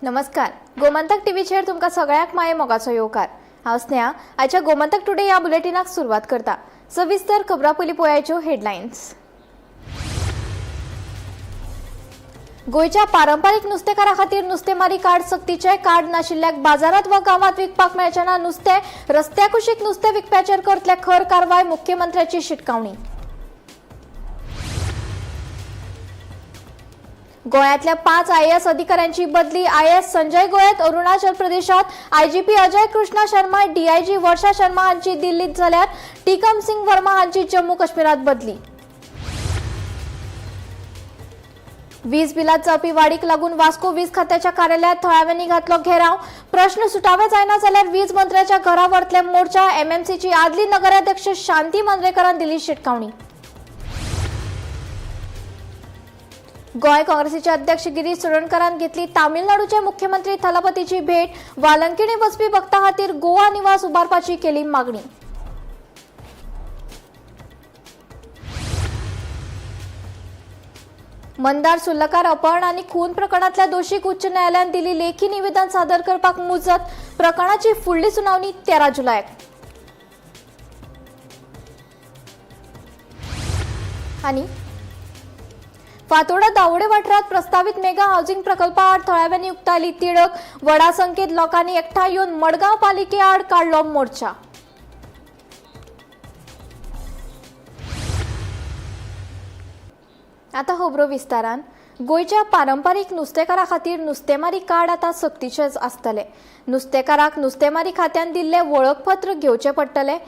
नमस्कार, गोमंतक टीव्हीचेर तुमकां सगळ्यांक माये मोगाचो येवकार. हांव स्नेहा, आयच्या गोमंतक टुडे ह्या बुलेटिनाक सुरवात करता. सविस्तर खबरां पयलीं पळयाच्यो हेडलायन्स. गोंयच्या पारंपारीक नुस्तेकारा खातीर नुस्तेमारी कार्ड सक्तीचें. कार्ड नाशिल्ल्याक बाजारात वा गांवांत विकपाक मेळचें ना नुस्तें. रस्त्या कुशीक नुस्तें विकप्याचेर करतले खर कारवाय, मुख्यमंत्र्याची शिटकावणी. गोंयांतल्या 5 आयएएस अधिकाऱ्यांची बदली. आयएएस संजय गोयत अरुणाचल प्रदेशात, आयजीपी अजय कृष्णा शर्मा, डीआयजी वर्षा शर्मा हांची दिल्लीत जाल्यार टीकम सिंग वर्मा हांची जम्मू काश्मीरात बदली. वीज बिलात जावपी वाडीक लागून वास्को वीज खात्याच्या कार्यालयात थळाव्यांनी घातलो घेराव. प्रश्न सुटावे जायना जाल्यार वीज मंत्र्याच्या घरा व्हरतले मोर्चा. एमएमसीची आदली नगराध्यक्ष शांती मांद्रेकरान दिली शिटकावणी. गोंय काँग्रेसीचे अध्यक्ष गिरीश चोडणकारान घेतली तामिळनाडूचे मुख्यमंत्री थलापतीची भेट. वालंकिणी वचपी भक्तां खातीर गोवा निवास उबारपाची केली मागणी. मंदार सुर्लकार अपहरण आणि खून प्रकरणातल्या दोषीक उच्च न्यायालयान दिली लेखी निवेदन सादर करपाक मुजत. प्रकरणाची फुडली सुनावणी 13 जुलयाक. आणि फातोर्डा दावोडे वाठारात प्रस्तावित मेगा हाऊसिंग प्रकल्पाआड थळाव्यांनी उक्तायली तिडक. व्हडा संख्येत लोकांनी एकठांय येवन मडगांव पालिके आड काडलो मोर्चा. आता खबरो विस्तारान. गोंयच्या पारंपारीक नुस्तेकारा खातीर नुस्तेमारी कार्ड आतां सक्तीचेच आसतले. नुस्तेकाराक नुस्तेमारी खात्यान दिल्लें वळखपत्र घेवचें पडटलें.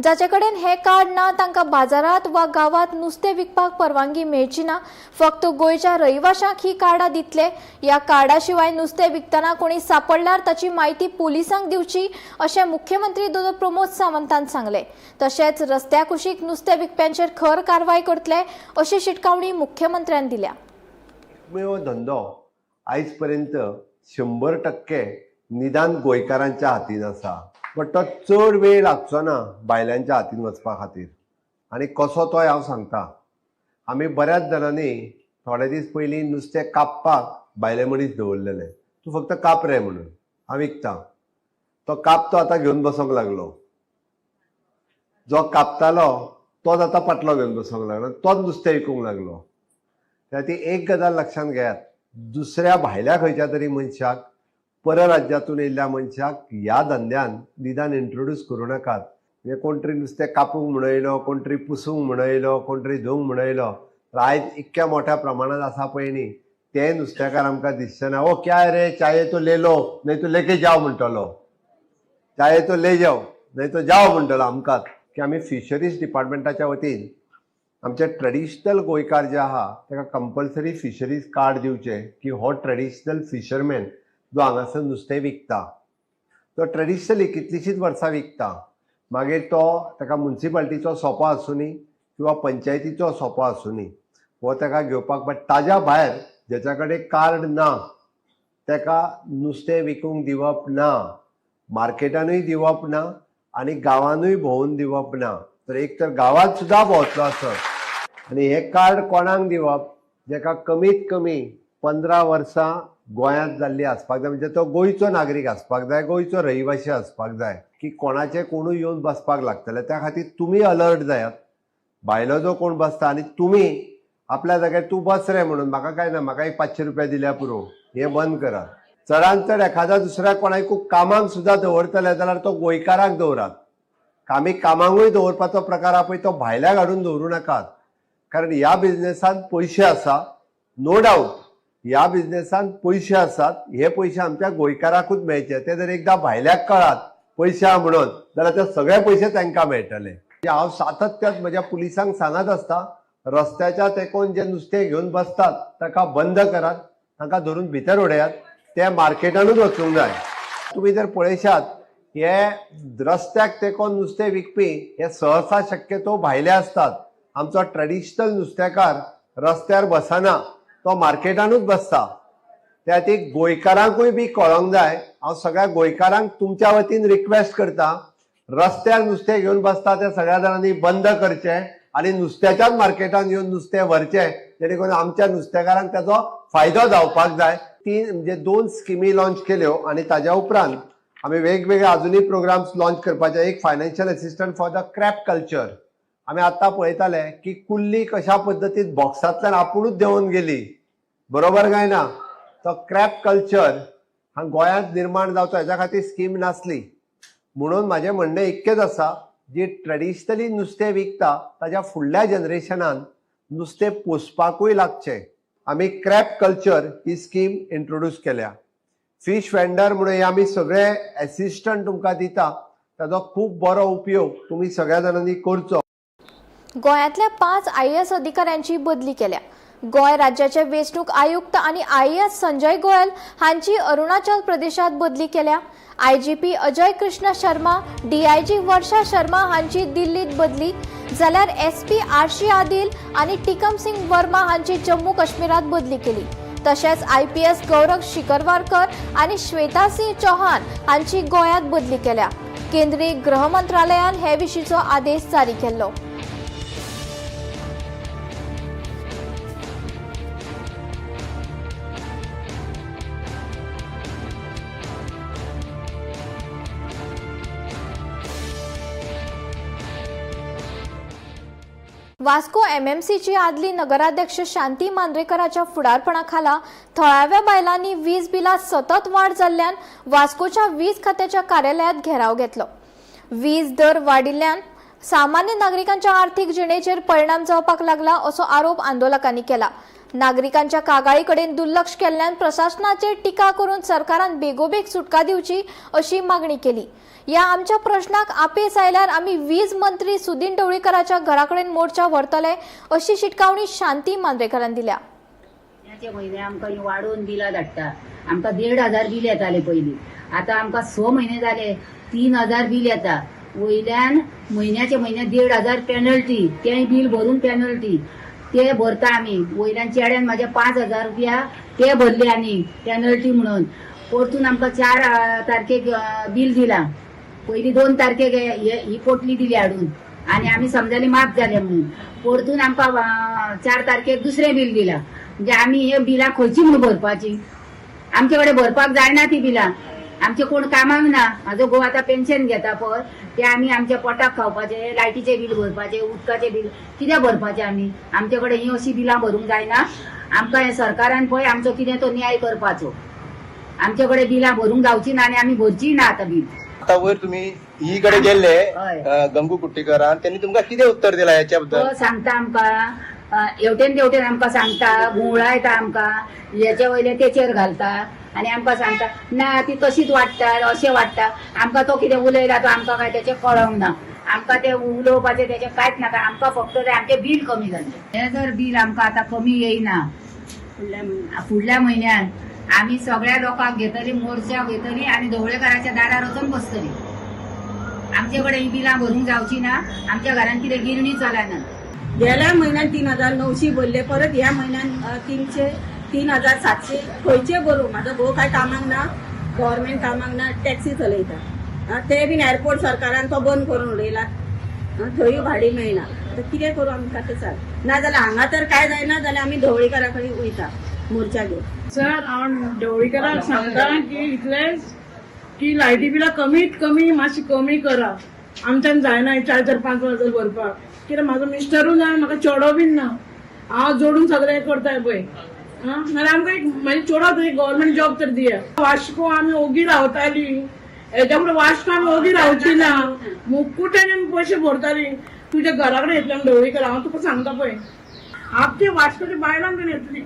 जाचे कडेन हें कार्ड ना तांकां बाजारांत वा गांवांत नुस्तें विकपाक परवानगी मेळची ना. फक्त गोंयच्या रहिवाशांक ही कार्डां दितले. ह्या कार्डा शिवाय नुस्तें विकतना कोणी सापडल्यार ताची म्हायती पुलिसांक दिवची अशें मुख्यमंत्री दोतोर प्रमोद सावंतान सांगलें. तशेंच रस्त्या कुशीक नुस्तें विकप्यांचेर खर कारवाय करतले अशी शिटकावणी मुख्यमंत्र्यान दिल्या. एकमेव धंदो आयज पर्यंत 100% निदान गोंयकारांच्या हातीन आसा, बट तो चड वेळ लागचो ना बायलांच्या हातीन वचपा खातीर. आनी कसो तोय हांव सांगता. आमी बऱ्याच जाणांनी थोडे दीस पयलीं नुस्तें कापपाक बायले मनीस दवरलेले. तूं फक्त काप रे म्हणून, हांव विकता. तो कापतो आतां घेवन बसोंक लागलो. जो कापतालो तोच आतां पाटलो घेवन बसोंक लागलो, तोच नुस्तें विकूंक लागलो. त्या ती एक गजाल लक्षांत घेयात, दुसऱ्या भायल्या खंयच्या तरी मनशाक, परराज्यातून येयल्ल्या मनशाक ह्या धंद्यान निदान इंट्रोड्यूस करूं नाकात. म्हणजे कोण तरी नुस्तें कापूंक म्हण येयलो, कोण तरी पुसूंक म्हण येयलो, कोण तरी धुवंक म्हण येयलो, तर आयज इतक्या मोठ्या प्रमाणात आसा पळय न्ही, ते नुस्तेकार आमकां दिसचे ना. ओ क्या रे, चाये तो ले लो, नहीं तो लेके जाओ म्हणटलो. चाये तो ले जाओ, नहीं तो जाओ म्हणटलो आमकांच. की आमी फिशरीज डिपार्टमेंटाच्या वतीन आमचे ट्रेडिशनल गोंयकार जे आहा ताका कंपल्सरी फिशरीज कार्ड दिवचें, की हो ट्रेडिशनल फिशरमॅन जो हांगासर नुस्तें विकता, तो ट्रेडिशनली कितलींशींच वर्सां विकता. मागीर तो ताका मुन्सिपाल्टीचो सोपो आसुनी किंवा पंचायतीचो सोपो आसुनी, हो ताका घेवपाक. बट ताज्या भायर जेच्या कडेन कार्ड ना ताका नुस्तें विकूंक दिवप ना, मार्केटानूय दिवप ना आनी गांवानूय भोंवून दिवप ना. तर एक तर गांवांत सुद्दां भोंवतलो आसत. आनी हें कार्ड कोणाक दिवप? जेका कमीत कमी 15 वर्सां गोंयांत जाल्ली आसपाक जाय, म्हणजे तो गोंयचो नागरीक आसपाक जाय, गोंयचो रहिवासी आसपाक जाय. की कोणाचें कोणूय येवन बसपाक लागतले, त्या खातीर तुमी अलर्ट जायात. भायलो जो कोण बसता आनी तुमी आपल्या जाग्यार तूं बस रे म्हणून, म्हाका काय ना, म्हाका एक 500 रुपया दिल्या पुरो, हें बंद करात. चडान चड एखाद्या दुसऱ्या कोणाकूय कामाक सुद्दां दवरतले जाल्यार तो गोंयकाराक दवरात. आमी कामाकूय दवरपाचो प्रकार आहा पळय, तो भायल्याक हाडून दवरूं नाकात. कारण ह्या बिजनेसान पयशे आसा, नो डावट, ह्या बिजनेसान पयशे आसात. हे पयशे आमच्या गोंयकाराकूच मेळचे. ते जर एकदां भायल्याक कळात पयशे आहा म्हणून, जाल्यार ते सगळे पयशे तांकां मेळटले. हांव सातत्यात म्हज्या पुलिसांक सांगत आसता, रस्त्याच्या तेंकोन जे नुस्तें घेवन बसतात ताका बंद करात, तांकां धरून भितर उडयात. ते मार्केटानूच वचूंक जाय. तुमी जर पळयशात, हे रस्त्याक तेंकोन नुस्तें विकपी हे सहसा शक्यतो भायले आसतात. आमचो ट्रेडिशनल नुस्तेकार रस्त्यार बसना, तो मार्केटानूच बसता. त्या खातीर गोंयकारांकूय बी कळोंक जाय. हांव सगळ्या गोंयकारांक तुमच्या वतीन रिक्वेस्ट करता, रस्त्यार नुस्तें घेवन बसता त्या सगळ्या जाणांनी बंद करचें आनी नुस्त्याच्याच मार्केटान येवन नुस्तें व्हरचें, जेणे करून आमच्या नुस्तेकारांक ताचो फायदो जावपाक जाय. तीन म्हणजे दोन स्किमी लॉन्च केल्यो आनी ताज्या उपरांत आमी वेगवेगळे अजुनूय प्रोग्राम्स लॉन्च करपाचे. एक financial assistant for the crab culture. आमी आतां पळयताले की कुल्ली कशा पद्दतीन बॉक्सांतल्यान आपुणूच देंवून गेली, बरोबर काय ना? तो क्रॅब कल्चर हा गोंयांत निर्माण जावचो हेच्या खातीर स्कीम नासली. म्हणून म्हाजें म्हणणें इतकेंच आसा, जी ट्रेडिशनली नुस्तें विकता ताज्या फुडल्या जनरेशनान नुस्तें पोसपाकूय लागचें. आमी क्रॅब कल्चर ही स्कीम इंट्रोड्यूस केल्या. फीश वेंडर म्हणून हे आमी सगळे एसिस्टंट तुमकां दिता, ताजो खूब बरो उपयोग तुमी सगळ्या जाणांनी करचो. गोंयांतल्या 5 आयएएस अधिकाऱ्यांची बदली केल्या. गोंय राज्याचे वेंचणूक आयुक्त आनी आयएएस संजय गोयल हांची अरुणाचल प्रदेशात बदली केल्या. आयजीपी अजय कृष्ण शर्मा, डीआयजी वर्षा शर्मा हांची दिल्लीत बदली, जाल्यार एसपी आरशी आदिल आनी टिकम सिंग वर्मा हांची जम्मू काश्मीरात बदली केली. तशेंच आयपीएस गौरव शिकरवारकर आनी श्वेता सिंह चौहान हांची गोंयांत बदली केल्या. केंद्रीय गृह मंत्रालयान हे विशींचो आदेश जारी केल्लो. वास्को एमएमसीची आदली नगराध्यक्ष शांती मांद्रेकराच्या फुडारपणा खाला थळाव्या बायलांनी वीज बिलां सतत वाड जाल्ल्यान वास्कोच्या वीज खात्याच्या कार्यालयात घेराव घेतलो. वीज दर वाडिल्ल्यान सामान्य नागरिकांच्या आर्थिक जिणेचेर परिणाम जावपाक लागला असो आरोप आंदोलकांनी केला. नागरिकांच्या कागाळी कडेन दुर्लक्ष केल्ल्यान प्रशासनाचेर टिका करून सरकारान बेगोबेग सुटका दिवची अशी मागणी केली. या आमच्या प्रश्नाक अपेस आयल्यार आमी वीज मंत्री सुदिन ढवळीकराच्या घराकडेन मोर्चा व्हरतले अशी शिटकावणी शांती मांद्रेकरान दिल्या. म्हयन्याचे म्हयने आमकां ही वाडोवन बिलां धाडटा. आमकां 1500 बील येतालें पयलीं, आतां आमकां 6 म्हयने जाले 3000 बील येता. वयल्यान म्हयन्याचे म्हयने 1500 पेनल्टी, तेंय बील भरून पेनल्टी ते भरता आमी. वयल्यान चेड्यान म्हाज्या 5000 रुपया ते भरले आनी पेनल्टी म्हणून. परतून आमकां 4 तारखेक बील दिलां. पयलीं 2 तारखेक ही पोटली दिली हाडून आनी आमी समजाली माफ जाले म्हणून. परतून आमकां 4 तारखेक दुसरें बील दिलां. म्हणजे आमी हे बिलां खंयची म्हणून भरपाची? आमचे कडेन भरपाक जायना ती बिलां. आमचे कोण कामाक ना. म्हाजो घोव आतां पेन्शन घेता पळय, ते आमी आमच्या पोटाक खावपाचे, लायटीचे बील भरपाचे, उदकाचे बील कितें भरपाचे आमी? आमचे कडेन ही अशी बिलां भरूंक जायना. आमकां हे सरकारान पळय आमचो कितें तो न्याय करपाचो. आमचे कडेन बिलां भरूंक जावची ना आनी आमी भरची ना आतां बील. आता वयर तुम्ही ही कडे गेल्ले हय. गंगू कुट्टीकरान, त्यांनी तुमकां कितें उत्तर दिला ह्याच्या बद्दल? तो सांगता आमकां, हेवटेन तेवटेन आमकां सांगता, घुंवळायता आमकां, हेचे वयले तेचेर घालता आनी आमकां सांगता ना ती तशीच वाडटा, अशें वाडटा. आमकां तो कितें उलयला तो आमकां काय तेचें कळोंक ना. आमकां तें उलोवपाचें तेचें कांयच नाका. आमकां फक्त तें आमचें बील कमी जालें. हें जर बील आमकां आतां कमी येयना फुडल्या म्हयन्यान आमी सगळ्या लोकांक घेतली, मोर्चा घेतली आनी ढवळेकाराच्या दारार वचून बसतली. आमचे कडेन ही बिलां भरूंक जावची ना. आमच्या घरान कितें गिरणी चलना. गेल्या म्हयन्यान 3900 भरले, परत ह्या म्हयन्यान 3700 खंयचे भरू? म्हाजो घोव काय कामाक ना, गव्हर्मेंट कामाक ना, टॅक्सी चलयता. ते बीन एअरपोर्ट सरकारान तो बंद करून उडयला, थंयूय भाडी मेळना. आतां कितें करूं आमकां तें सांग. ना जाल्यार हांगा तर काय जायना जाल्यार आमी ढवळीकारा कडेन वयता मोर्चा घेवन. सर, हांव ढवळीकराक सांगता की इतलेंच की लायटी बिलां कमीत कमी मातशी कमी करा. आमच्यान जायना 4-4 5-5 हजार भरपाक. कित्याक म्हाजो मिस्टरूय ना, म्हाका चेडो बीन ना, हांव जोडून सगळें करताय पळय. आं, नाल्यार आमकां एक म्हाजे चेडो तरी गव्हर्मेंट जॉब तर दिया. वास्को आमी ओगी रावताली, हेच्या फुडें वास्को आमी ओगी रावची ना. मुकुट्यान आमी पयशे भरताली. तुज्या घरा कडेन येतले आमी ढवळीकर, हांव तुका सांगता पळय, आमचे वास्कोच्या बायलांकडेन येतली.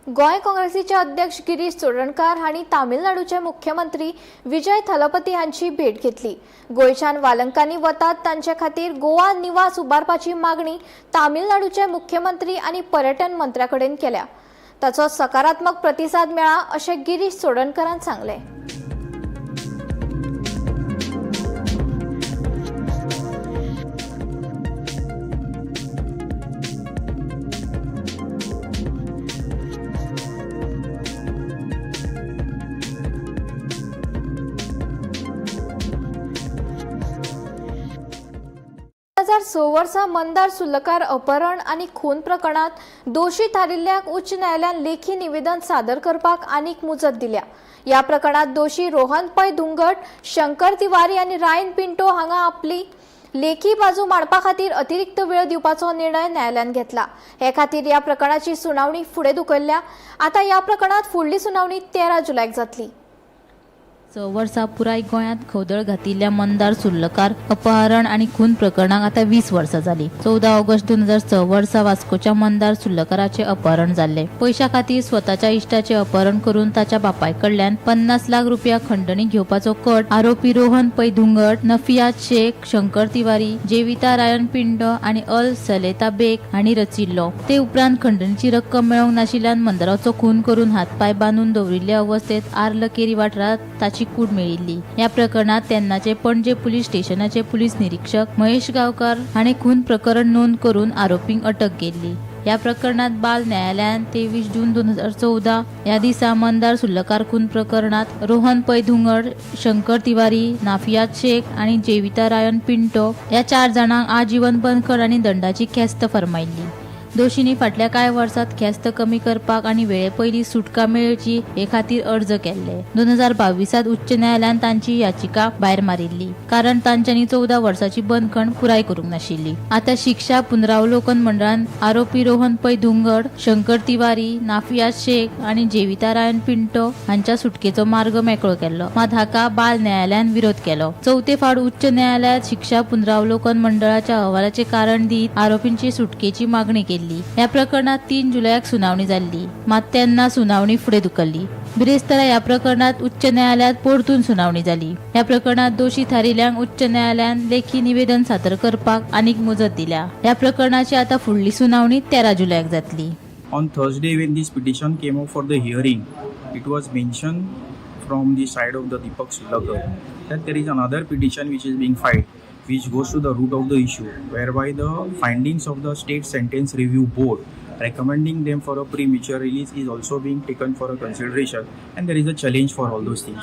गोंय काँग्रेसीचे अध्यक्ष गिरीश चोडणकार हांणी तामिळनाडूचे मुख्यमंत्री विजय थलपती हांची भेट घेतली. गोंयच्यान वालंकांनी वतात तांचे खातीर गोवा निवास उबारपाची मागणी तामिळनाडूचे मुख्यमंत्री आनी पर्यटन मंत्र्या कडेन केल्या. ताचो सकारात्मक प्रतिसाद मेळ्ळा अशें गिरीश चोडणकारान सांगलें. 2006 वर्सा मंदार सुर्लकार अपहरण आनी खून प्रकरणात दोशी थारिल्ल्याक उच्च न्यायालयान लेखी निवेदन सादर करपाक आनीक मुजत दिल्या. ह्या प्रकरणात दोशी रोहन पै धुंगट, शंकर तिवारी आनी रायन पिंटो हांगा आपली लेखी बाजू मांडपा खातीर अतिरिक्त वेळ दिवपाचो निर्णय न्यायालयान घेतला. हे खातीर ह्या प्रकरणाची सुनावणी फुडें धुकल्ल्या. आतां ह्या प्रकरणात फुडली सुनावणी 13 जुलयाक जातली. 6 वर्सां पुराय गोंयांत खवदळ घातिल्ल्या मंदार सुर्लकार अपहरण आनी खून प्रकरणाक आतां 20 वर्सां जालीं. 14 ऑगस्ट 2006 वर्सा वास्कोच्या मंदार सुर्लकाराचें अपहरण जाल्लें. पयशां खातीर स्वताच्या इश्टाचें अपहरण करून ताच्या बापाय कडल्यान 50 लाख रुपया खंडणी घेवपाचो कट आरोपी रोहन पै धुंगट, नफियाज शेख, शंकर तिवारी, जेविता रायन पिंडो आनी अल सलेता बेग हांणी रचिल्लो. ते उपरांत खंडणीची रक्कम मेळोवंक नाशिल्ल्यान मंदाराचो खून करून हातपांय बांदून दवरिल्ले अवस्थेत आर्लकेरी वाठारांत ताची कूड मेळिल्ली. ह्या प्रकरणात तेन्नाचे पणजे पुलीस स्टेशनाचे पुलीस निरीक्षक महेश गांवकार हांणी खून प्रकरण नोंद करून आरोपींक अटक केल्ली. ह्या प्रकरणात बाल न्यायालयान 23 जून 2014 ह्या दिसा मंदार सुर्लकार खून प्रकरणात रोहन पै धुंगड, शंकर तिवारी, नाफियाज शेख आनी जेविता रायन पिंटो ह्या 4 जाणांक आजीवन बंदखण आनी दंडाची ख्यास्त फर्मायल्ली. दोशींनी फाटल्या कांय वर्सांत ख्यास्त कमी करपाक आनी वेळे पयलीं सुटका मेळची हे खातीर अर्ज केल्ले. 2022 उच्च न्यायालयान तांची याचिका भायर मारिल्ली, कारण तांच्यांनी 14 वर्सांची बंदखण पुराय करूंक नाशिल्ली. आतां शिक्षा पुनरावलोकन मंडळान आरोपी रोहन पै धुंगड, शंकर तिवारी, नाफियाज शेख आनी जेविता रायन पिंटो हांच्या सुटकेचो मार्ग मेकळो केल्लो. मात हाका बाल न्यायालयान विरोध केलो. चवथे फावट उच्च न्यायालयात शिक्षा पुनरावलोकन मंडळाच्या अहवालाचे कारण दीत आरोपींची सुटकेची मागणी केल्ली. ह्या प्रकरणात 3 जुलयाक सुनावणी जाल्ली, मात तेन्ना सुनावणी फुडें धुकल्ली. बिरेस्तारा ह्या प्रकरणात उच्च न्यायालयात परतून सुनावणी जाली. ह्या प्रकरणात दोशी थारिल्ल्यांक उच्च न्यायालयान लेखी निवेदन सादर करपाक आनीक मुजत दिल्या. ह्या प्रकरणाची आतां फुडली सुनावणी 13 जुलयाक जातली. On Thursday, when this petition came up for the hearing, it was mentioned from the side of the Deepak Surlakar that there is another petition which is being filed, which goes to the root of the issue, whereby the findings of the State Sentence Review Board recommending them for a premature release is also being taken for a consideration, and there is a challenge for all those things.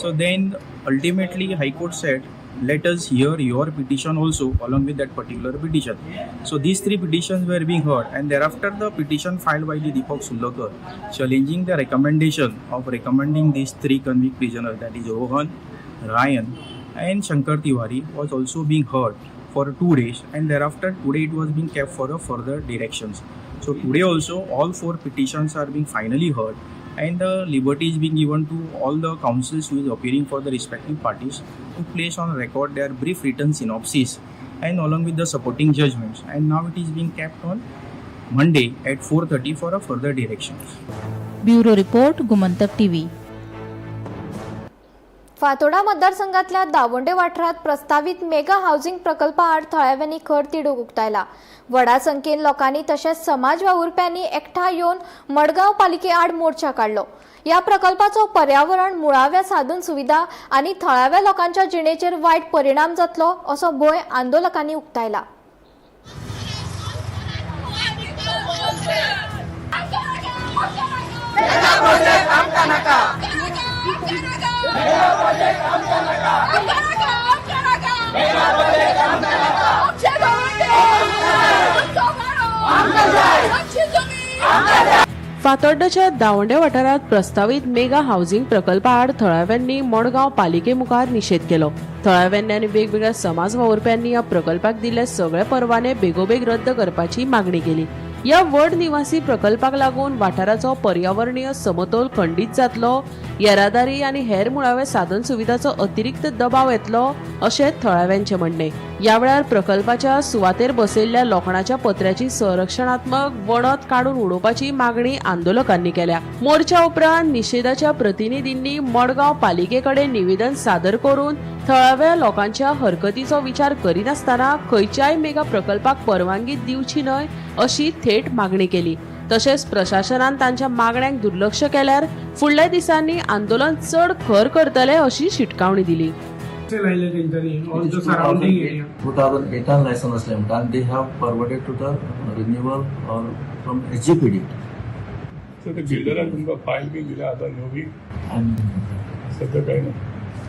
So then ultimately High Court said, let us hear your petition also along with that particular petition. So these 3 petitions were being heard, and thereafter the petition filed by the Deepak Surlakar challenging the recommendation of recommending these 3 convict prisoners, that is Rohan, Ryan and Shankar Tiwari, was also being heard for 2 days, and thereafter today it was being kept for a further directions. So today also all 4 petitions are being finally heard, and the liberty is being given to all the counsels who is appearing for the respective parties to place on record their brief written synopsis and along with the supporting judgments, and now it is being kept on Monday at 4:30 for a further directions. Bureau report, Gomantak TV. Fatorda मतदारसंघातल्या दावोंडे वाठारात प्रस्तावित mega housing प्रकल्पा आड थळाव्यांनी खर तिडूक उक्तायला. व्हडा संख्येन लोकांनी तशेंच समाज वावुरप्यांनी एकठांय येवन मडगांव पालिके आड मोर्चा काडलो. ह्या प्रकल्पाचो पर्यावरण, मुळाव्या साधन सुविधा आनी थळाव्या लोकांच्या जिणेचेर वायट परिणाम जातलो असो भंय आंदोलकांनी उक्तायला. फातोड्डेच्या दावंडे वाठारांत प्रस्तावीत मेगा हाऊसिंग प्रकल्पा आड थळाव्यांनी मडगांव पालिके मुखार निशेध केलो. थळाव्यांनी आनी वेगवेगळ्या समाज वावुरप्यांनी ह्या प्रकल्पाक दिल्ले सगळे परवाने बेगोबेग रद्द करपाची मागणी केली. ह्या व्हड निवासी प्रकल्पाक लागून वाठाराचो पर्यावरणीय समतोल खंडीत जातलो, येरादारी आनी हेर मुळाव्या साधन सुविधाचो अतिरिक्त दबाव येतलो अशें थळाव्यांचें म्हणणें. ह्या वेळार प्रकल्पाच्या सुवातेर बसयल्ल्या लोखणाच्या पत्र्याची संरक्षणात्मक वणत काडून उडोवपाची मागणी आंदोलकांनी केल्या. मोर्चा उपरांत निशेधाच्या प्रतिनिधींनी मडगांव पालिके कडेन निवेदन सादर करून थळाव्या लोकांच्या हरकतीचो विचार करिनासतना खंयच्याय मेगा प्रकल्पाक परवानगी दिवची न्हय अशी थेट मागणी केली. तशेंच प्रशासनान तांच्या मागण्यांक दुर्लक्ष केल्यार फुडल्या दिसांनी आंदोलन चड खर करतले अशी शिटकावणी दिली. All the surrounding area. 2008 license असले म्हणटा आनी they have forwarded to the renewal or from SGPD. So ते बिल्डरान तुमकां फायल बी दिल्या आतां नवी? आनी सद्या काय ना.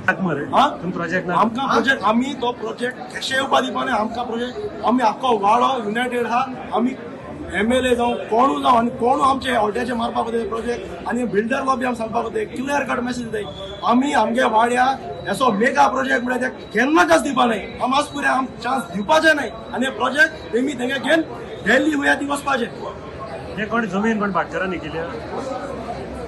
प्रोजेक्ट आमकां प्रोजेक्ट आमी तो प्रोजेक्ट कशें येवपा दिवपा न्ही. आमकां प्रोजेक्ट आमी आख्खो वाडो युनायटेड आहा. आमी एमएलए जावं कोणू जावं आनी कोणू आमचे हॉटेचे मारपाक वता प्रोजेक्ट आनी बिल्डर लॉबी आमी सांगपाक वता क्लियर कट मेसेज दिताय आमी आमगे वाड्यार असो मेगा प्रोजेक्ट म्हळ्यार ते केन्ना चान्स दिवपा न्ही. आम आज पुरे आम चान्स दिवपाचे न्ही आनी हे प्रोजेक्ट तेमी तेंगे घेवन दिल्ली वया ती वचपाचे. हे कोण जमीन कोण भाटकारांनी केल्या?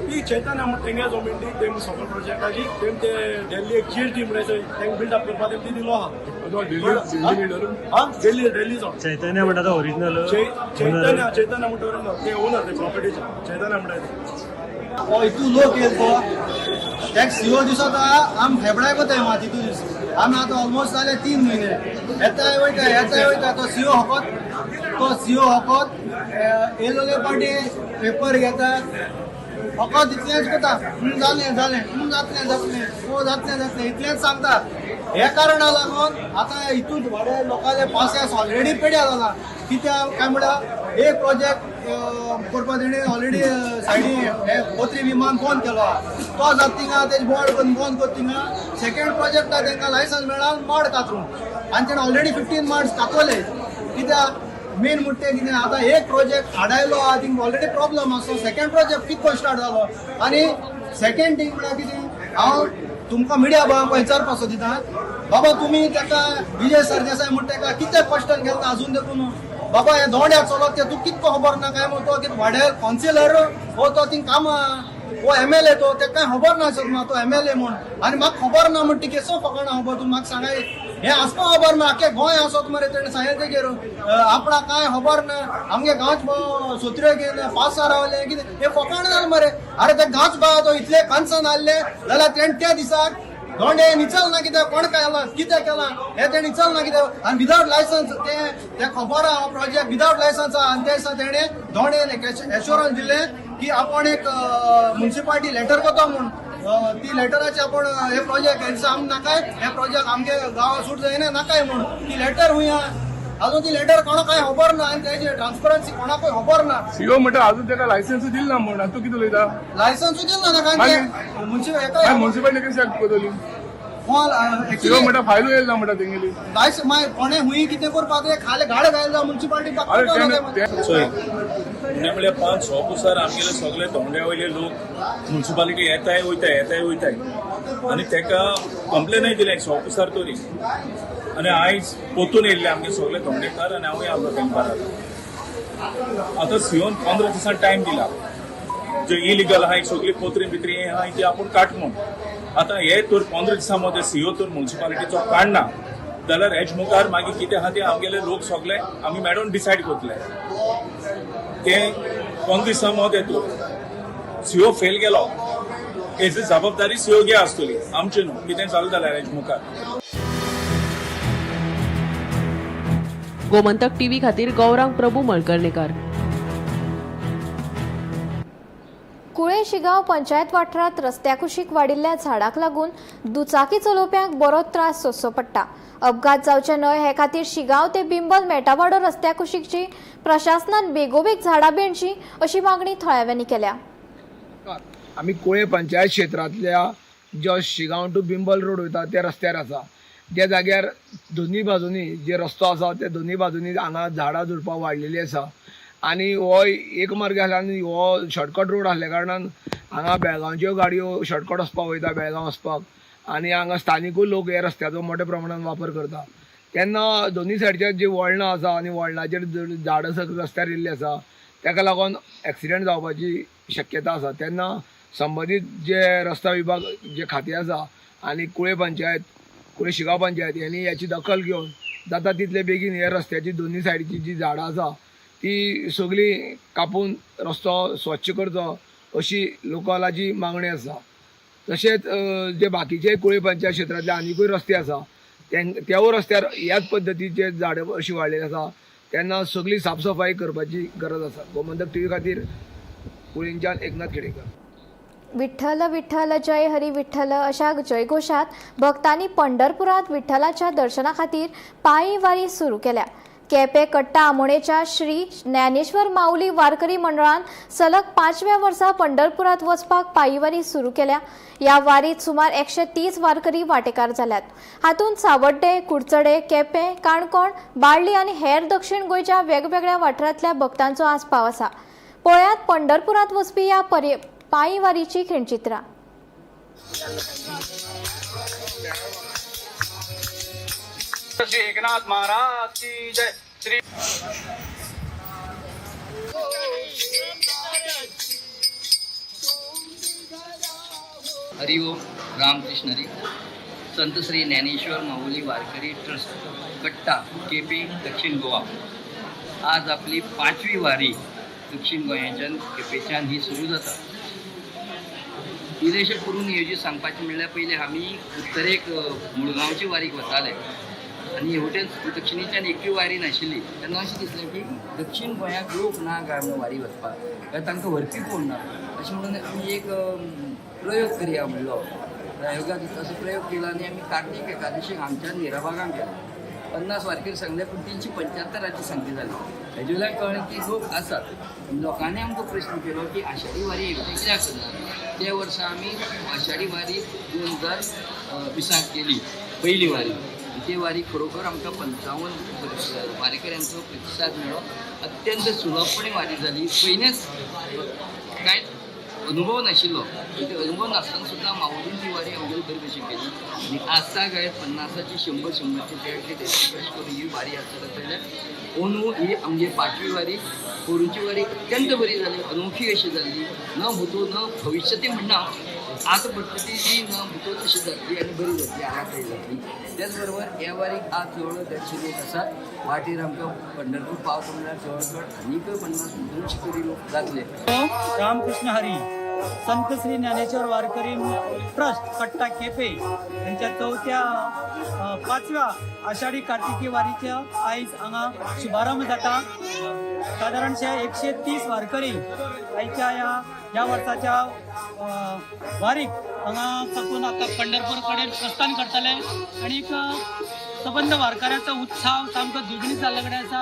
ती चैतन्य म्हण तेंगे जमीन ती तेम सगळे प्रोजेक्टाची तेम ते दिल्ली एक जीएसटी म्हळ्यार तेंगे बिल्डअप करपाक तेम ती दिलो आहा. हा दिल्ली दिल्लीचो चैतन्य म्हणटा तो ओरिजिनल चैतन्य चैतन्य म्हणटा ओरिजिनल ते ओनर ते प्रॉपर्टीचे चैतन्य म्हणटा ते. हो इतू लोक येयल तो टॅक्स सीओ दिसता आम फेबडाय कोताय मात तितू दीस आमी आतां ऑलमोस्ट जाले 3 म्हयने येताय वयता येताय वयता. तो सीओ हकत तो सीओ हकत येयलोले पाटी पेपर घेता फकत इतलेंच कोता जालें जालें जातलें जातलें ओ जातलें जातलें इतलेंच सांगता. हे कारणा लागून आतां हितून थोडे लोकांले पासियेंस ऑलरेडी पेड्यार जाला. कित्याक काय म्हळ्यार एक प्रोजेक्ट करपा तेणी ऑलरेडी सायडी हे कोत्री विमान बंद केलो आहा. तो जाता थिंगा तेजे बोर्ड बंद करता थिंगा सेकेंड प्रोजेक्ट तेंकां लायसन्स मेळ्ळा माड कातरूंक आनी तेणें ऑलरेडी 15 माड कातवले. कित्याक मेन म्हणटा तें कितें आतां एक प्रोजेक्ट आडायलो आहा थिंग ऑलरेडी प्रॉब्लम आसा. सेकेंड प्रोजेक्ट कितको स्टार्ट जालो आनी सेकेंड थींग म्हळ्यार कितें हांव तुमकां मिडिया भावांक विचारपाक सोदिता बाबा तुमी ताका विजय सरदेसाय म्हणटा तेका कितें क्वेश्चन घेता अजून देखून बाबा हे दोंड्या चलत ते तूं कितको खबर ना काय म्हणून तो कितें वाड्यार कावन्सिलर हो तो थिंग कामां हो एमएलए तो तेका कांय खबर ना सर तो एमएलए म्हूण आनी म्हाका खबर ना म्हण ती केसो फकाणां खबर तूं म्हाका सांगाय हे आसपा खबर ना. आख्खे गोंय आसत मरे तेणें सांगलें तेगेर आपणाक कांय खबर ना आमगे गांवच सोत्र्यो घेवन पासार रावले कितें हे फकाणां जालें मरे. अरे ते गांवच बाबा तो इतले कन्सर्न आहले जाल्यार तेणें त्या दिसाक दोंडे निचल ना कितें कोण केलां कितें केलां हें तेणें निचल ना कितें आनी विदावट लायसन्स तें खबर आहा हो प्रोजेक्ट विदावट लायसन्स आहा. आनी त्या दिसा तेणें दोंडेन एक एश्योरन्स दिलें की आपण एक म्युन्सिपालिटी लेटर करता म्हूण ती लेटराचे आपण हे प्रोजेक्ट हे दिसा आम नाकाय हे प्रोजेक्ट आमगे गांवां सूट जायना नाकाय म्हूण ती लेटर हुंय अजून ती लेटर कोणाक कांय खबर ना आनी तेजी ट्रान्सपरन्सी कोणाकूय खबर ना. सीओ म्हणटा अजून तेका लायसन्स दिल ना म्हूण तूं कितें उलयता? लायसन्सूय दिल ना ताका म्युन्सिपालिटी कशी करतली? सीओ म्हणटा फायलूय येयल ना म्हणटा तेंगेली लायसन्स मागीर कोणें हुंय कितें करपाक ते खाले गाड घायला म्युन्सिपालिटी. चोय म्हळ्यार 5-6 पुसार आमगेले सगळे दोंड्या वयले लोक म्युन्सिपालिटी येताय वयताय येताय वयताय आनी तेका कंप्लेनय दिलें 6 पुसार तरी आनी आयज पोतून येयल्ले आमगे सगळे दोंडेकार आनी हांवूय आसलो तेंकां. आतां सीओन 15 दिसां टायम दिला जे इलिगल आहाय सगळी पोत्री बित्री आहाय ती आपूण काट म्हूण. आतां हे तर 15 दिसां मदें सीओ तर म्युन्सिपालिटीचो काडना जाल्यार हेज मुखार मागीर कितें आहा ते आमगेले लोक सगळे आमी मॅडम डिसायड करतले. ते 15 दिसां मदें तर सीओ फेल गेलो हेजी जबाबदारी सीओ घे आसतली आमची न्हू. कितें जालें जाल्यार हेज मुखार. गोमंतक टीव्ही खातीर गौरांग प्रभू मळकर्णेकर. कुळे शिगांव पंचायत वाठारांत रस्त्या कुशीक वाडिल्ल्या झाडाक लागून दुचाकी चलोवप्यांक बरो त्रास सोंसचो पडटा. अपघात जावचे न्हय हे खातीर शिगांव ते बिंबल मेटावाडो रस्त्या कुशीकची प्रशासनान बेगोबेग झाडां बेणची अशी मागणी थळाव्यांनी केल्या. आमी कुळे पंचायत क्षेत्रांतल्या जो शिगांव टू बिंबल रोड वयता त्या रस्त्यार आसा. त्या जाग्यार दोनूय बाजूनी जे रस्तो आसा त्या दोनूय बाजूनी हांगा झाडां झुडपां वाडलेली आसा आनी हो एक मार्ग आसल्या आनी हो शॉर्टकट रोड आसल्या कारणान हांगा बेळगांवच्यो गाडयो शॉर्टकट वचपाक वयता बेळगांव वचपाक आनी हांगा स्थानिकूय लोक ह्या रस्त्याचो मोठ्या प्रमाणान वापर करता. तेन्ना दोनूय सायडच्या जी वळणां आसा आनी वळणाचेर झाडां सगळीं रस्त्यार येयल्ली आसा ताका लागून एक्सिडंट जावपाची शक्यता आसा. तेन्ना संबंदीत जे रस्ता विभाग जे खातें आसा आनी कुळे पंचायत कुळे शिगांव पंचायत यांनी याची दखल घेवन जाता तितले बेगीन ह्या रस्त्याची दोनूय सायडीची जी झाडां आसा ती सगळी कापून रस्तो स्वच्छ करचो अशी लोकलाची मागणी आसा. तशेंच जे बाकीचे कुळे पंचायत क्षेत्रांतले आनिकूय रस्ते आसा त्यावूय रस्त्यार ह्याच पद्दतीचे झाडां अशी वाडलेली आसा तेन्ना सगळी साफसफाई करपाची गरज आसा. गोमंतक टीव्ही खातीर कुळेंच्यान एकनाथ खेडेकर. विठ्ठल विठ्ठल जय हरी विठ्ठल अशा जयघोषात भक्तांनी पंढरपुरात विठ्ठलाच्या दर्शना खातीर पायी वारी सुरू केल्या. केपें कट्टा आमोणेच्या श्री ज्ञानेश्वर माऊली वारकरी मंडळान सलग 5व्या वर्सा पंढरपुरात वचपाक पायीवारी सुरू केल्या. ह्या वारीत सुमार 130 वारकरी वांटेकार जाल्यात. हातूंत सावड्डे, कुडचडे, केपें, काणकोण, बाळ्ळी आनी हेर दक्षिण गोंयच्या वेगवेगळ्या वाठारांतल्या भक्तांचो आस्पाव आसा. पळयात पंढरपुरात वचपी ह्या पायीवारीची खिणचित्रां. श्री एकनाथ महाराज की जय. श्री हरिओम रामकृष्ण हरी. संत श्री ज्ञानेश्वर माऊली वारकरी ट्रस्ट कट्टा केपी दक्षिण गोवा आज आपली 5वी वारी दक्षिण गोंयाच्यान केपेच्यान ही सुरू जाता. इल्लेशें करून नियोजीत सांगपाचें म्हणल्यार पयलीं आमी उत्तरेक मुळगांवची वारीक वताले आनी हेवटेन दक्षिणेच्यान एकूय वारी नाशिल्ली. तेन्ना अशें दिसलें की दक्षिण गोंयाक लोक ना काय म्हणून वारी वचपाक, कारण तांकां व्हरपी कोण ना. अशें म्हणून आमी एक प्रयोग करया म्हणलो. प्रयोगाक असो प्रयोग केला आनी आमी कार्तीक एकादशीक हांगच्यान निराबागांक गेले. 50 वारकरी सांगले पूण 375 संख्या जाली. हेजे वयल्यान कळ्ळें की लोक आसात. लोकांनी आमकां प्रश्न केलो की आषाढी वारी हेवटेन कित्याक करना. त्या वर्सा आमी आषाढी वारी 2020 केली, पयली वारी. ती वारी खरोखर आमकां 55 वारेकऱ्यांचो प्रतिसाद मेळ्ळो. अत्यंत सुलभपणे वारी जाली. पयलेंच कांयच अनुभव नाशिल्लो, ते अनुभव नासतना सुद्दां माऊलीन ती वारी आमगेली बरी भशेन केली. आनी आजता काय 50ची 100 100ची 150 150 करून ही वारी आसता जाल्यार अंदू ही आमची 5वी वारी. पोरूंची वारी अत्यंत बरी जाली, अनोखी अशी जाल्ली. न भूतो न भविष्यती म्हणना, आतां पडटा ती न भूतो तशी जातली आनी बरी जातली, हांगा जातली. त्याच बरोबर ह्या वारीक आज जवळ 150 लोक आसात. वाटेर आमकां पंढरपूर पावता म्हणल्यार जवळ जवळ आनीक 50-200 तरी लोक जातले. रामकृष्ण हरी. संत श्री ज्ञानेश्वर वारकरी ट्रस्ट कट्टा केपे यांच्या 5व्या आषाढी कार्तिकी वारीच्या आयज हांगा शुभारंभ जाता. सादारणशे 130 वारकरी आयच्या ह्या वर्साच्या वारीक हांगा साकून आतां पंढरपूर कडेन प्रस्थान करतले आनी सबंद वारकऱ्यांचो उत्साह सामको द्विगुणीत जाल्ले कडेन आसा.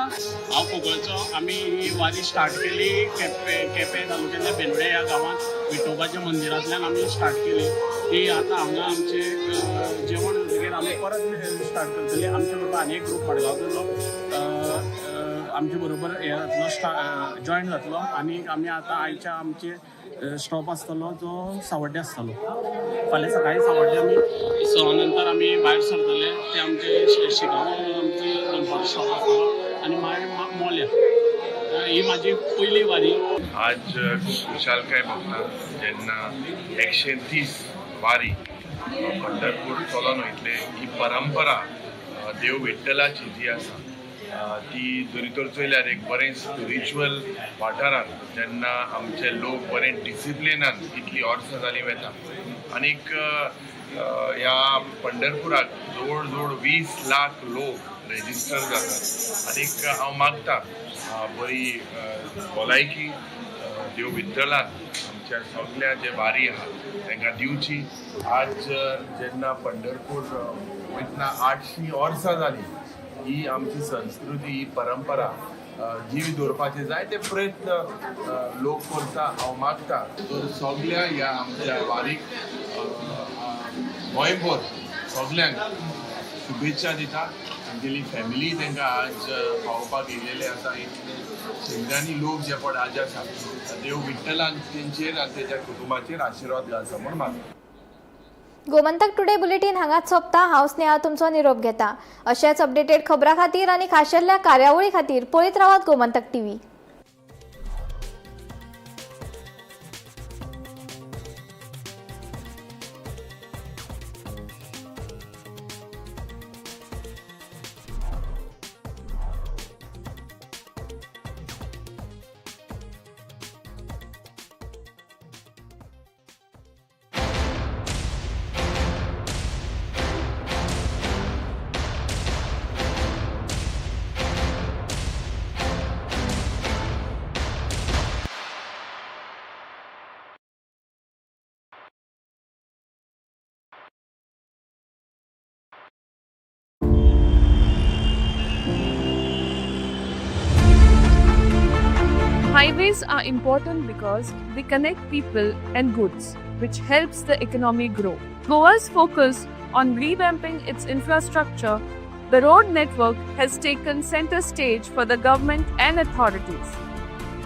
हांव कोगळचो. आमी ही वारी स्टार्ट केली केपें तालुक्यांतल्या बेनवडे ह्या गांवांत विठोबाच्या मंदिरांतल्यान आमी स्टार्ट केली. ती आतां हांगा आमचें जेवण जातकीर आमी परत स्टार्ट करतली. आमचे बरोबर आनी एक ग्रूप मडगांवचो आमचे बरोबर हे जातलो, जॉयन जातलो. आनी आमी आतां आयच्या आमचे स्टॉप आसतलो जो सावड्डे आसतलो. फाल्यां सकाळी सावड्डे आमी 6 नंतर आमी भायर सरतले. ते आमचे शिगांव आमचे दनपारचो स्टॉप आसतलो आनी मागीर मोल्या. ही म्हाजी पयली वारी. आज खूब खुशालकाय भोगता जेन्ना 130 वारी पंढरपूर चलोन वयतले. ही परंपरा देव विठ्ठलाची जी आसा ती जरी तर चोयल्यार एक बरें स्पिरिच्युअल वाठारांत जेन्ना आमचे लोक बरें डिसिप्लिनान इतली वर्सां जालीं वेता. आनीक ह्या पंढरपुराक जवळ जवळ 20 लाख लोक रेजिस्टर जातात. आनीक हांव मागता बरी भलायकी देव विठ्ठलान आमच्या सगल्या जे वारी आहा तांकां दिवची. आज जेन्ना पंढरपूर वयतना 800 वर्सां जालीं, ही आमची संस्कृती, ही परंपरा जीव दवरपाचे जायते प्रयत्न लोक करता. हांव मागता तर सगल्या ह्या आमच्या वारीक गोंयभर सगल्यांक शुभेच्छा दिता. तांगेली फॅमिली तांकां आज पावोवपाक येयलेले आसा. इतले शेंकड्यांनी लोक जे पळय आज आसा, देव विठ्ठलान तेंचेर आनी तेच्या कुटुंबाचेर आशिर्वाद घालचो म्हूण मागता. गोमंतक टुडे बुलेटीन हांगाच सोंपता. हांव स्नेहा तुमचो निरोप घेता. अशेच अपडेटेड खबरां खातीर आनी खाशेल्या कार्यावळी खातीर पळयत रावात Gomantak TV. Highways are important because they connect people and goods, which helps the economy grow. Goa's focus on revamping its infrastructure, the road network has taken center stage for the government and authorities.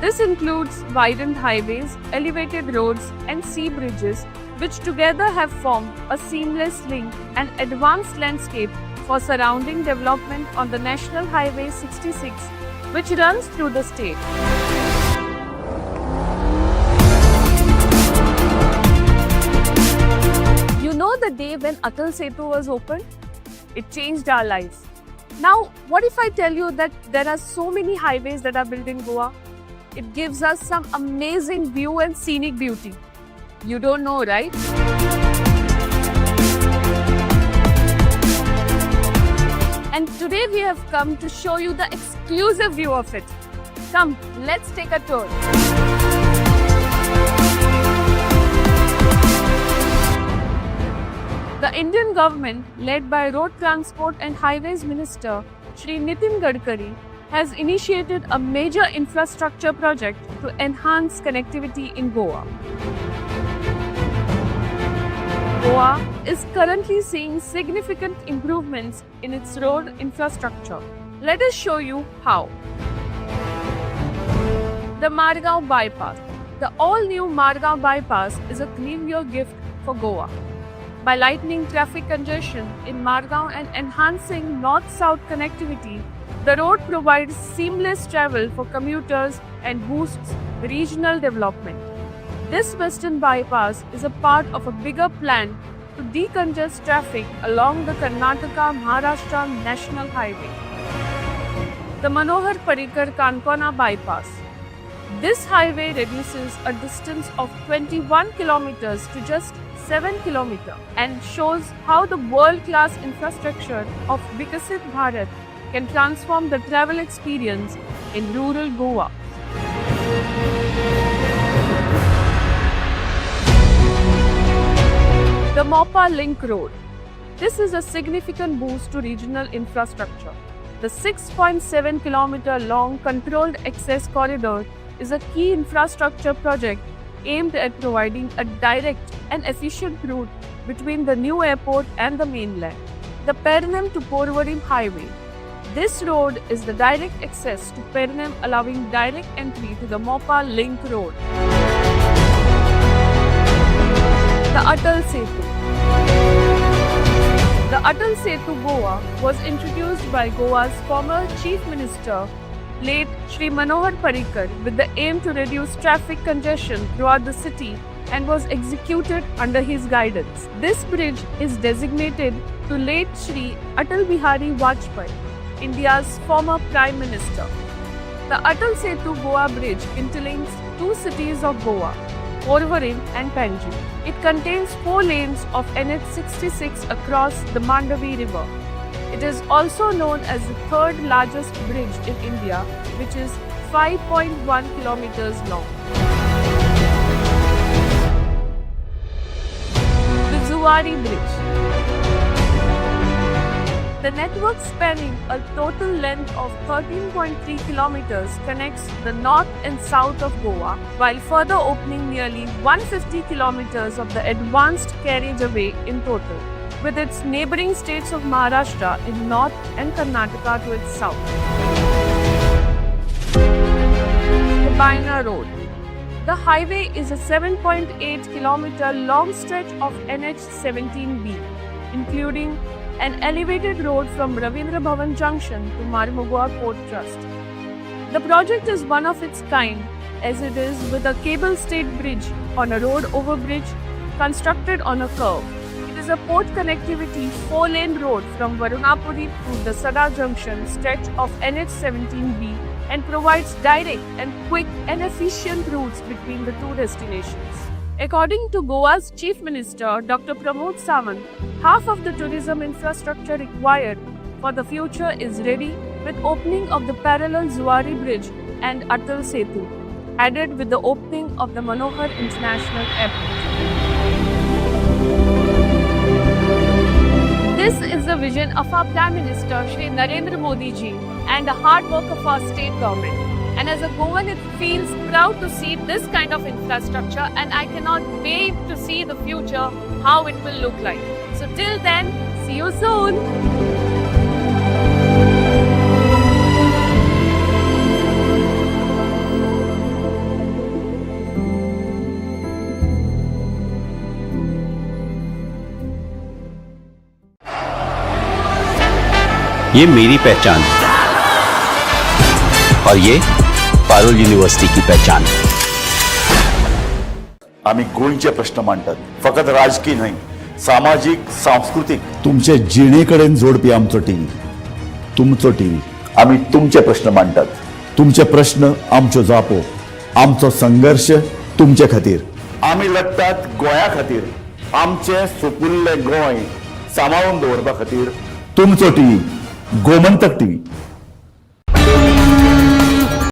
This includes widened highways, elevated roads, and sea bridges, which together have formed a seamless link and advanced landscape for surrounding development on the National Highway 66, which runs through the state. You know the day when Atal Setu was opened? It changed our lives. Now, what if I tell you that there are so many highways that are built in Goa? It gives us some amazing view and scenic beauty. You don't know, right? And today we have come to show you the exclusive view of it. Come, let's take a tour. The Indian government, led by Road Transport and Highways Minister Shri Nitin Gadkari, has initiated a major infrastructure project to enhance connectivity in Goa. Goa is currently seeing significant improvements in its road infrastructure. Let us show you how. The Margao Bypass. The all-new Margao Bypass is a New Year gift for Goa. By lightening traffic congestion in Margao and enhancing north-south connectivity, the road provides seamless travel for commuters and boosts regional development. This western bypass is a part of a bigger plan to decongest traffic along the Karnataka-Maharashtra National Highway. The Manohar Parrikar Kankona Bypass. This highway reduces a distance of 21 kilometers to just 7 kilometers and shows how the world-class infrastructure of Vikasit Bharat can transform the travel experience in rural Goa. The Mopa Link Road. This is a significant boost to regional infrastructure. The 6.7 kilometer long controlled access corridor is a key infrastructure project aimed at providing a direct and efficient route between the new airport and the mainland. The Pernem to Porvorim Highway. This road is the direct access to Pernem, allowing direct entry to the Mopa Link Road. The Atal Setu. The Atal Setu Goa was introduced by Goa's former Chief Minister, late Shri Manohar Parrikar, with the aim to reduce traffic congestion throughout the city and was executed under his guidance. This bridge is designated to late Shri Atal Bihari Vajpayee, India's former Prime Minister. The Atal Setu Goa Bridge interlinks two cities of Goa, Porvorim and Panjim. It contains 4 lanes of NH66 across the Mandavi River. It is also known as the third largest bridge in India, which is 5.1 kilometers long. The Zuari Bridge. The network spanning a total length of 13.3 kilometers connects the north and south of Goa, while further opening nearly 150 kilometers of the advanced carriageway in total, with its neighboring states of Maharashtra in north and Karnataka to its south. The Baina Road. The highway is a 7.8 kilometer long stretch of NH17B, including an elevated road from Ravindra Bhavan Junction to Marmugao Port Trust. The project is one of its kind, as it is with a cable state bridge on a road overbridge constructed on a curve. It is a port connectivity 4-lane road from Varunapuri to the Sada Junction stretch of NH17B and provides direct and quick and efficient routes between the two destinations. According to Goa's Chief Minister, Dr. Pramod Sawant, half of the tourism infrastructure required for the future is ready with opening of the parallel Zuari Bridge and Atal Setu, added with the opening of the Manohar International Airport. This is the vision of our Prime Minister, Shri Narendra Modi ji, and the hard work of our state government. And as a Goan, it feels proud to see this kind of infrastructure, and I cannot wait to see the future, how it will look like. So till then, see you soon. ये Mary पहचान और ये Parul university की पहचान। आम्ही गोंयचे प्रश्न मांडटात, फकत राजकी न्हय, सामाजीक, सांस्कृतीक। तुमचे जिणे कडेन जोडपी आमचो टीव्ही, तुमचो टीव्ही। आम्ही तुमचे प्रश्न मांडटात। तुमचे प्रश्न आमच्यो जापो, आमचो संघर्श तुमचे खातीर। आमी लडटात गोंया खातीर, आमचें सुपुल्लें गोंय सांबाळून दवरपा खातीर। तुमचो टीव्ही, गोमंतक टीव्ही।